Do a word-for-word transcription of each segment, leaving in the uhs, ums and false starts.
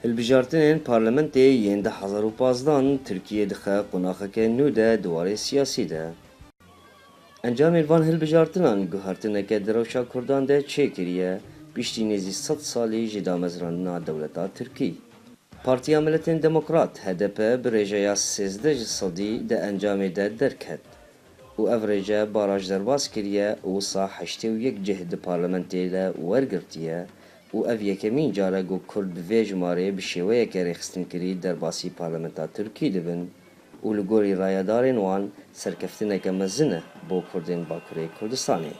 Hilbijartinên parlamentê yên du hezar û pazdan Tirkiye dixe qonaxeke nû de di warê siyasî de. Encamên van hilbijartinan guhertineke di rewşa Kurdan de çêkiriye, piştî nêzî sed salî ji damezrandina dewleta Tirkî. Partiya Miletên Demokrat, H D P, bi rêjeya sêzdeh ji sedî di encamê de derket û ev rêje Baraj derbas kiriye û wisa heştê û yek cih di parlamentê de wergirtiye û ev yekemîn car e ku Kurd bi vê jimarê bi şêweyeke rêxistinkirî derbasî parlamenta Tirkî dibin û li gorî rayedarên wan serkeftineke mezin e bo Kurdên Bakurê Kurdistanê.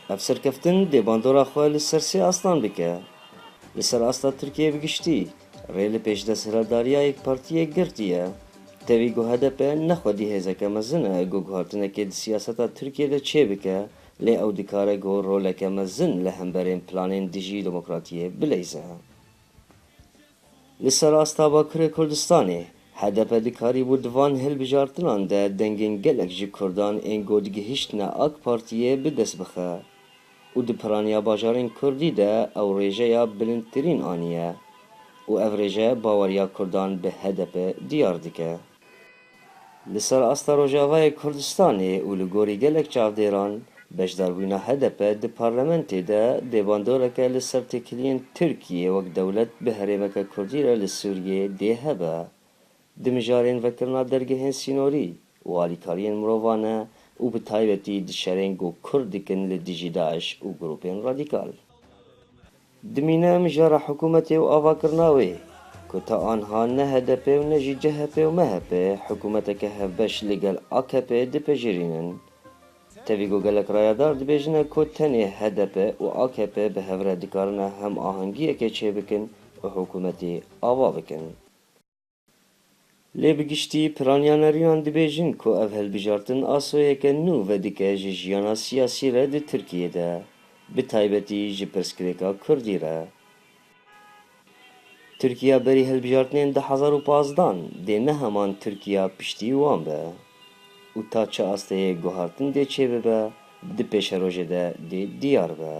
Ev serkeftin dê bandora xwe li ser sê astan bike. Li ser asta Tirkiyê bi giştî, rê li pêşdesthilatdariya yek partiyê girtiye. Tevî ku H D P ne xwedî hêzeke mezin e ku guhertinekê di siyaseta Tirkiyê de çêbike, lê ew dikare ku roleke mezin li hemberên planên dijî demokratiyê bileyze. Li ser asta Bakurê Kurdistanê, H D P dikarîbû di van hilbijartinan de dengên gelek ji Kurdan ên ku digihîştine AK Partiyê bi dest bixe û di piraniya bajarên Kurdî de ew rêjeya bilindtirîn aniye û ev rêje baweriya Kurdan bi H D P diyar dike. Li ser asta Rojavayê Kurdistanê û li gorî gelek çavdêran, beşdarbûna H D P di parlamentê de dê bandoreke li ser têkiliyên Tirkiyê wek dewlet bi herêmeke Kurdî re li Sûriyê dê hebe. Di mijarên vekirina dergehên sînorî û alîkariyên mirovane û bi taybetî di şerên ku Kurd dikin li dijî DAIŞ û grûpên radîkal. Dimîne mijara hikûmetê û avakirina wê, ku ta anha ne H D P û ne jî C H P û M H P hikûmeteke hevbeş li gel A K P dipejirînin. Tevî ku gelek rayedar dibêjine ku tenê H D P û A K P bi hev re dikarine hemahengiyekê çêbikin û hikûmetê ava bikin. Lê bi giştî piraniya nerînan dibêjin ku ev hilbijartin asoyeke nû vedike ji jiyana siyasî re di Tirkiyê de, bi taybetî ji pirsgirêka Kurdî re. Tirkiya berî hilbijartinên du hezar û pazdan dê ne heman Tirkiya piştî wan be û ta çi asteyê guhartin dê çêbibe, di pêşerojê de dê diyar be.